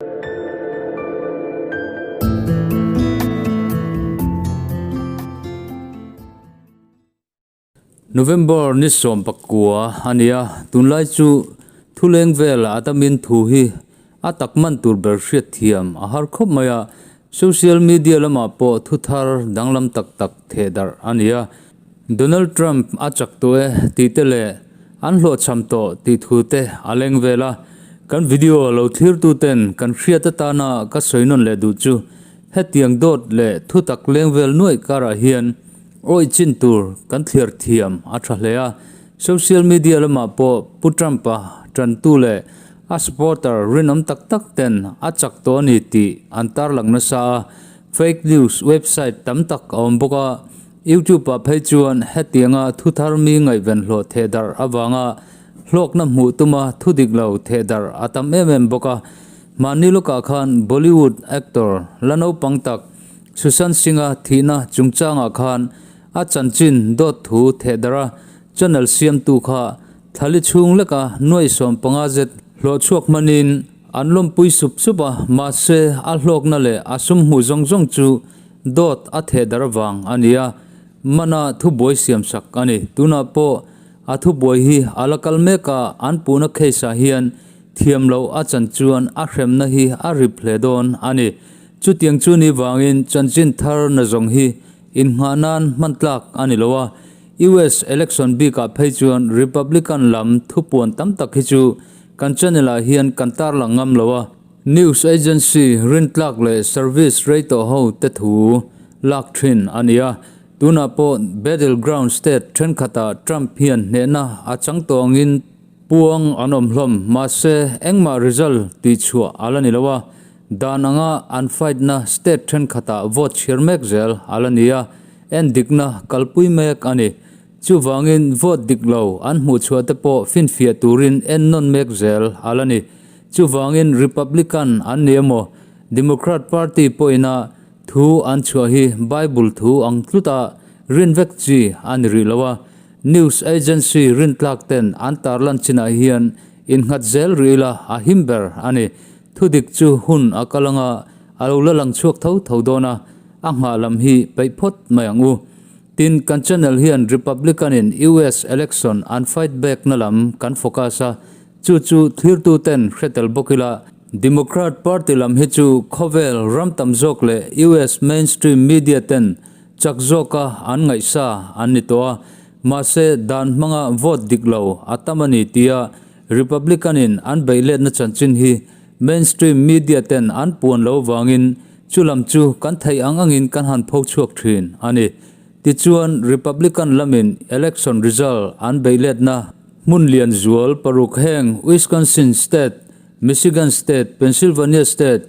November ni 19 a ni a, tunlai chu thuleng vela a tamin thu hi a tak man tur ber hriat thiam a har khawp mai a, social media lamah pawh thu thar danglam tak tak theh darh a ni a, Donald Trump a chak tawh e tih te leh an hlawhchham tawh tih thu te a leng vel a, kan video lo thlir tu ten kan hriat atana ka sawi nawn leh duh chu hetiang dawt leh thu tak leng vel nuaih karah hian Awih chin tur kan thliar thiam a tha hle a, social media lamah pawh Pu Trump-a tantu leh a supporter rinawm tak tak ten a chak tawh a ni tih an tarlang nasa a, fake news website tam tak a awm bawk a, YouTube-ah phei chuan hetianga thu thar mi ngaihven hlawh theh darh avanga hlawkna hmuh tuma thu dik lo theh darh a tam em em bawk a. Mahni lawkah khan Bollywood actor la naupang tak Sushant Singh-a thihna chungchangah khan a chanchin dawt thu thehdara channel siamtu kha thlali chhung leka nuai 15 zet hlawh chhuak hmanin an lawmpui sup sup a, mahse a hlawkna leh a sum hmuh zawng zawng chu dawt a thehdar vang a ni a, mana thubuai siamsak a ni. Tunah pawh a thubuai hi a la kal mek a, an puhna case-ah hian thiam loh a chan chuan a hremna hi a rip hle dawn a ni. Chutiang chu ni vangin chanchin thar na zawng hi inngah nan hman tlak a ni lo a, US election bikah phei chuan Republican lam thupuan tam tak hi chu kan channel ah hian kan tarlang ngam lo a, news agency rintlak leh service rei tawh ho te thu lak thin a ni a, tunah pawh battleground state thenkhatah Trump hian hnehna a chang tawh angin puang an awm hlawm, mahse engmah result tihchhuah a la ni lo a. Dan anga an fight na state thenkhatah vote chhiar mek zel a la ni a, en dikna kalpui mek a ni. Chuvangin vote dik lo an hmuh chhuah te pawh finfiah turin en nawn mek zel a la ni. Chuvangin Republican an ni emaw Democrat party pawhina thu an chhuah hi Bible thu ang tluta rin vek chi a ni rih lo a, news agency rintlak ten an tarlan chinah hian innghat zel rih ila a him ber a ni. Thudik chu hun a kal anga a lo la lang chhuak tho tho dawn a, a nghah lam hi peih phawt mai ang u. Tin, kan channel hian Republican in US election an fight back na lam kan focus a, chu chu thlirtu ten hre tel bawk ila, Democrat party lam hi chu khawvel ram tam zawk leh US mainstream media ten chak zawka an ngaihsa an ni tawh a, mahse dan hmanga vote dik lo a tam a ni tia Republican in an beih letna chanchin hi mainstream media ten an puan lo vangin chu lam chu kan theih ang angin kan han pho chhuak thin a ni. Tichuan Republican lamin election result an beih letna hmun lian zual paruk heng Wisconsin State, Michigan State, Pennsylvania State,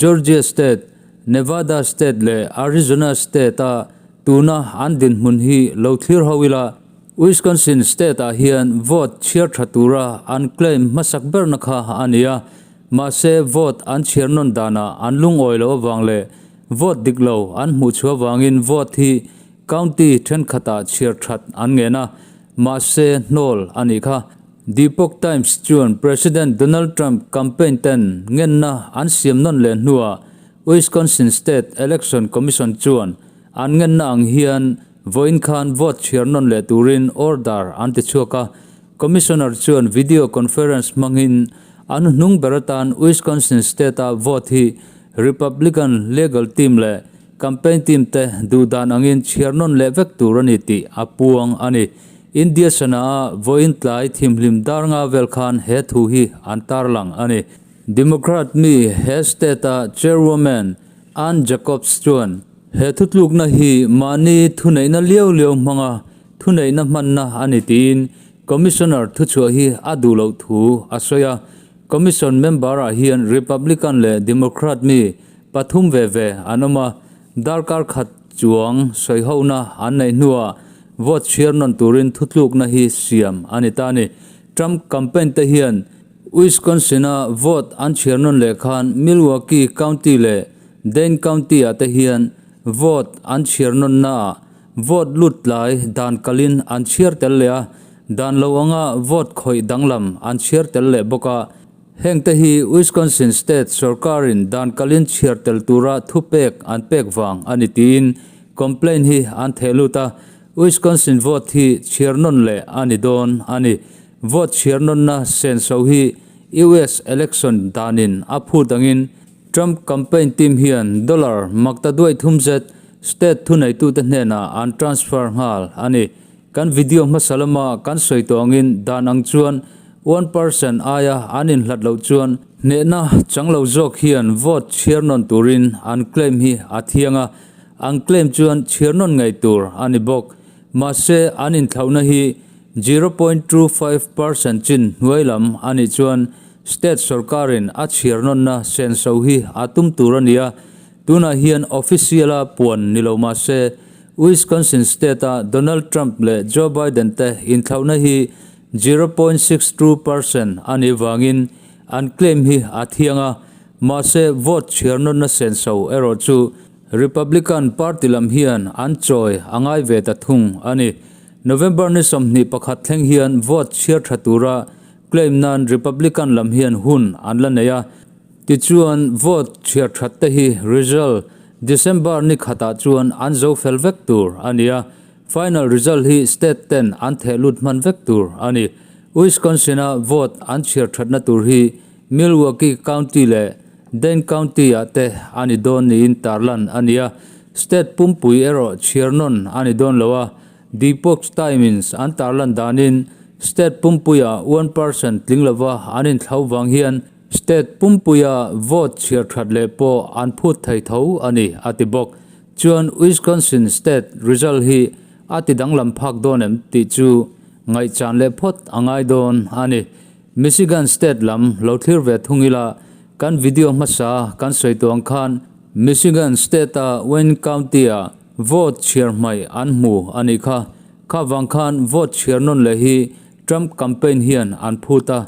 Georgia State, Nevada State leh Arizona State a tuna an dinhmun hi lo thlir ho ila. Wisconsin state-ah hian vote chhiar tha tura an claim hmasak berna kha a ni a, mahse vote an chhiar nawn danah an lungawi loh avang leh vote dik lo an hmuh chhuah avangin vote hi county thenkhatah chhiar that an ngen a, mahse hnawl a nih kha. The Epoch Times chuan President Donald Trump campaign ten ngenna an siam nawn leh hnuah Wisconsin State Election Commission chuan an ngenna ang hian Vawiin khan vote chhiar nawn leh turin order an ti chhuak a, Commissioner chuan video conference hmangin an hnung ber atan Wisconsin state-a vote hi Republican legal team leh campaign team te duhdan angin chhiar nawn leh vek tur a ni tih a puang a ni. India sana-a vawiin tlai thimhlim dar nga vel khan he thu hi an tarlang a ni. Democrat mi he state-a chairwoman Ann Jacobs chuan He thutlukna hi mahni thuneihna liau liau hmanga thuneihna hmanna a ni tiin Commissioner thuchhuah hi a duh loh thu a sawi a. Commission member-ah hian Republican leh Democrat mi pathum ve ve an awm a, darkar khat chuang sawihona an neih hnuah vote chhiar nawn turin thutlukna hi siam a ni ta a ni. Trump campaign te hian Wisconsin-a vote an chhiar nawn leh khan Milwaukee County leh Dane County-ah te hian vote an chhiar nawnnaah vote lut tlai dan kalin an chhiar tel leh a, dan lo anga vote khawih danglam an chhiar tel leh bawk a. Hengte hi Wisconsin state sorkarin dan kalin chhiar tel tura thupek an pek vang a ni tiin complaint hi an theh lut a. Wisconsin vote hi chhiar nawn leh a ni dawn a ni. Vote chhiar nawnna senso hi US election danin a phut angin Trump campaign team hian dollar makta duai thum zet state thuneitute hnenah an transfer nghal a ni. Kan video hmasa lama kan sawi tawh angin dan ang chuan 1% aia an inhlat loh chuan hnehna chang lo zawk hian vote chhiar nawn turin an claim hi a thiang a, an claim chuan chhiar nawn ngei tur a ni bawk. Mahse an inthlauhna hi 0.25% chin hnuai lam a nih chuan state sorkarin a chhiar nawnna senso hi a tum tur a ni a, tunah hian official-a puan ni lo mahse Wisconsin state-a Donald Trump leh Joe Biden te inthlauhna hi 0.62% a nih vangin an claim hi a thiang a, mahse vote chhiar nawnna senso erawh chu Republican party lam hian an chawi a ngai ve ta thung a ni. November ni 21 thleng hian vote chhiar tha tura claim nan Republican lam hian hun an la nei a, Tichuan, vote chhiar that te hi result December ni khatah chuan an zo fel vek tur a ni a, final result hi state ten an theh lut hman vek tur a ni. Wisconsin-a vote an chhiar thatna tur hi Milwaukee County leh Dane County-ah te a ni dawn niin tarlan a ni a, state pumpui erawh chhiar nawn a ni dawn lo a, The Epoch Times an tarlan danin state pumpuia 1% tling lova an inthlau vang hian State pumpuia vote chhiar that leh pawh an phut thei tho a ni, a ti bawk. Chuan Wisconsin state result hi a ti danglam phak dawn em tih chu ngaihchan leh phawt a ngai dawn a ni. Michigan state lam lo thlir ve thung ila, kan video hmasa kan sawi tawh ang khan Michigan state-a Wayne County-ah vote chhiar hmaih an hmu a nih kha. Kha vang khan vote chhiar nawn leh hi Trump campaign hian an phut a,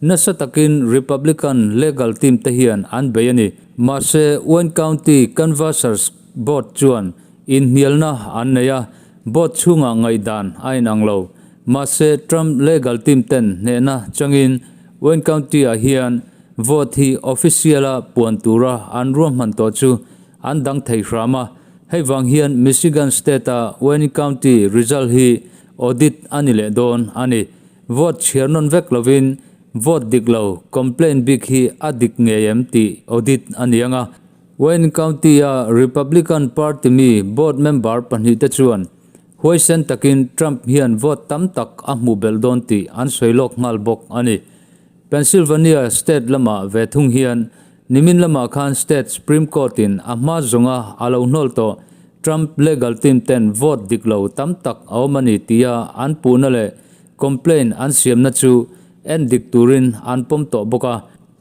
nasa takin Republican legal team te hian an bei a ni. Mahse, Wayne County Canvassers Board chuan inhnialna an nei a, board chhungah ngaihdan a inang lo. Mahse, Trump legal team ten hnehna changin Wayne County-ah hian vote hi official-a puan tura an ruahman tawh chu an dang thei hram a. Hei vang hian Michigan State-a Wayne County result hi Audit a ni leh dawn a ni. Vote chhiar nawn vek lovin vote dik lo complaint bik hi a dik ngei em tih audit a ni ang a. Wayne County-a Republican Party mi board member pahnihte chuan huaisen takin Trump hian vote tam tak a hmuh belh dawn tih an sawi lawk nghal bawk a ni. Pennsylvania state lamah ve thung hian nimin lamah khan state Supreme Court-in a hma zawnga a lo hnawl tawh Trump legal team ten vote dik lo tam tak a awm a ni tia an puhna leh complaint an siamna chu en dik turin an pawm tawh bawk a.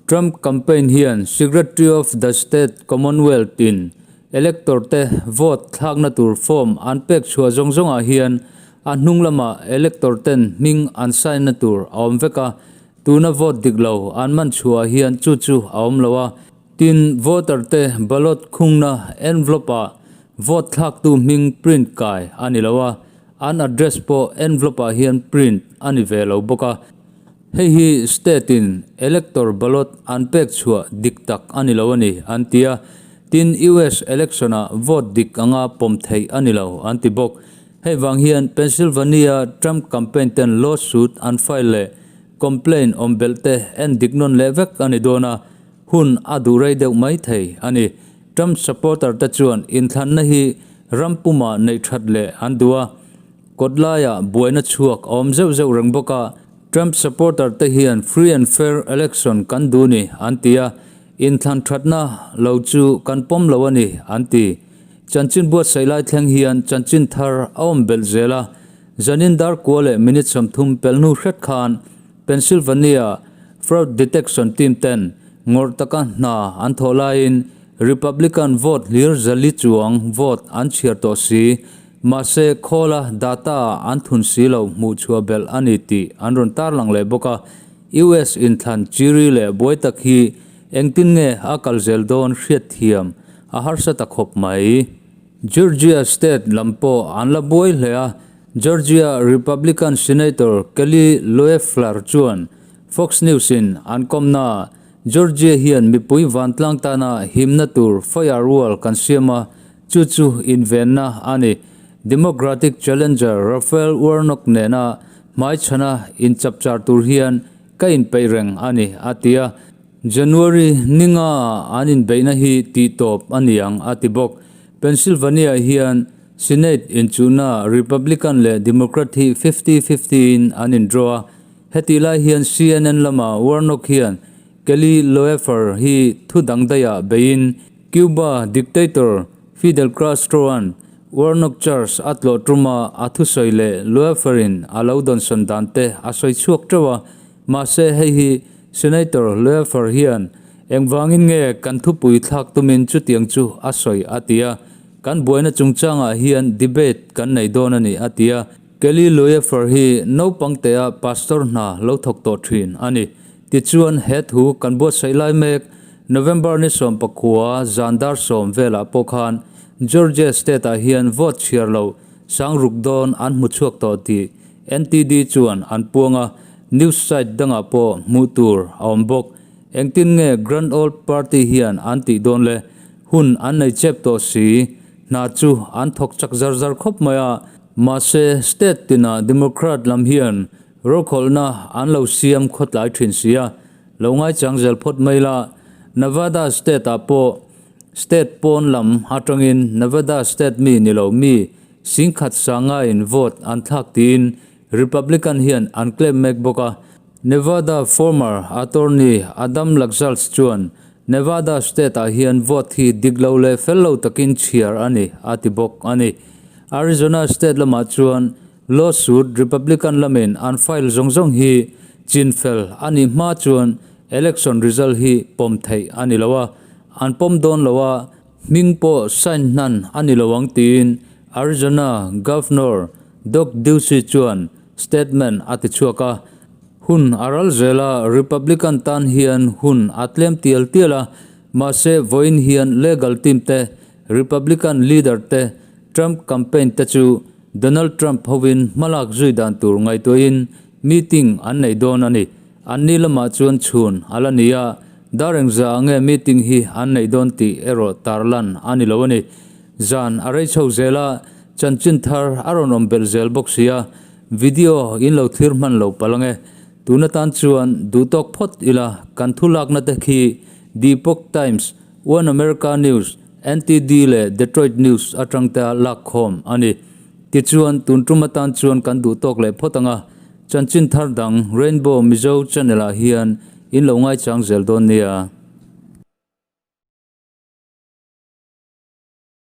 Trump campaign hian Secretary of the State Commonwealth-in elector te vote thlakna tur form an pek chhuah zawng zawngah hian a hnung lamah elector ten hming an sign na tur a awm vek a, tuna vote dik lo an man chhuah hian chu chu a awm lo a. Tin, voter te ballot khungna envelope ah vote thlaktu hming print kai a ni lo a, an address pawh envelope ah hian print a ni ve lo bawk a. Hei hi state in elector ballot an pek chhuah dik tak a ni lo a ni, an ti a. Tin, US election ah vote dik anga pawm theih a ni lo, an ti bawk. Hei vang hian Pennsylvania Trump campaign ten lawsuit an file leh complaint awm belh te en dik nawn leh vek a ni dawn a, hun a duh rei deuh mai thei a ni. Trump supporter te chuan inthlanna hi ram pumah neih that leh an duh a, kawt laiah buaina chhuak a awm zeuh zeuh reng bawk a, Trump supporter te hian free and fair election kan duh ni an ti a, inthlan thatna lo chu kan pawm lo a ni an ti. Chanchin buatsaih lai thleng hian chanchin thar a awm belh zel a, zanin dar kua leh minute 30 pelh hnu hret khan Pennsylvania Fraud Detection Team ten ngawrh taka hna an thawh laiin Republican vote hlir zali chuang vote an chhiar tawh si, mahse khawla data an thun si lo hmuh chhuah belh a ni tih an rawn tarlang leh bawk a. US inthlan chiri leh buai tak hi engtin nge a kal zel dawn hriatthiam a harsa ta khawp mai. Georgia state lam pawh an la buai hle a, Georgia Republican Senator Kelly Loeffler chuan Fox News-in an kawmna. Georgia hian mipui vantlang tana himna tur firewall kan siam a, chu chu invenna a ni. Democratic challenger Raphael Warnock nena hmaichhana inchapchar tur hian ka inpeih reng a ni, a ti a. January ninga an inbeihna hi tihtawp a ni ang, a ti bawk. Pennsylvania hian Senate inchuhna Republican leh Democrat hi 50-50 in an indraw a. Hetih lai hian CNN lama Warnock hian Kelly Loeffler hi thu dang daihah beiin Cuba dictator Fidel Castro-a'n Warnock Church a tlawh tuma a thusawi leh Loeffler-in a lo dawnsawn dan te a sawi chhuak teuh a. Mahse hei hi Senator Loeffler hian engvangin nge kan thupui thlak tumin chutiang chu a sawi a ti a. Kan buaina chungchangah hian debate kan nei dawn a ni a ti a. Kelly Loeffler hi naupang tea pastor hna lo thawk tawh thin a ni. Tichuan he thu kan buatsaih lai mek November ni 19 zan dar 10 velah pawh khan Georgia state ah hian vote chhiar lo sang ruk dawn an hmu chhuak tawh tih NTD chuan an puang a, news site dangah pawh hmuh tur a awm bawk. Engtin nge Grand Old Party hian an tih dawn le? Hun an nei chep tawh si. Hna chu an thawk chak zar zar khawp mai a. Mahse, state tinah Democrat lam hian rokhawlhna an lo siam khawtlai thin si a, lo ngaichang zel phawt mai la. Nevada state-ah pawh state pawn lam atangin Nevada state mi ni lo mi singkhat sangaiin vote an thlak tiin Republican hian an claim mek bawk a. Nevada former attorney Adam Laxalt chuan Nevada state-ah hian vote hi dik lo leh fel lo takin chhiar a ni a ti bawk a ni. Arizona state lamah chuan lawsuit Republican lamin an file zawng zawng hi chin fel a nih hma chuan election result hi pawm theih a ni lo a, an pawm dawn lo a, hming pawh sign hnan a ni lo ang tiin Arizona Governor Doug Ducey chuan statement a ti chhuak a. Hun a ral zel a, Republican tan hian hun a tlem tial tial a, mahse vawiin hian legal team te Republican leader te Trump campaign te chu Donald Trump hovin hmalak zui dan tur ngaihtuahin meeting an nei dawn a ni. An ni lamah chuan chhun a la ni a, dar engza nge meeting hi an neih dawn tih erawh tarlan a ni lo a ni. Zan a rei chho zel a, chanchin thar a rawn awm belh zel bawk si a, video in lo thlir hman lo palh ange. Tun atan chuan duhtawk phawt ila kan thu lakna te khi The Epoch Times, One America News, NTD leh Detroit News atang te a lak khawm a ni. Tichuan, tun tum atan chuan kan duh tawk leh phawt ang a, chanchin thar dang Rainbow Mizo channel ah hian in lo ngaichang zel dawn nia.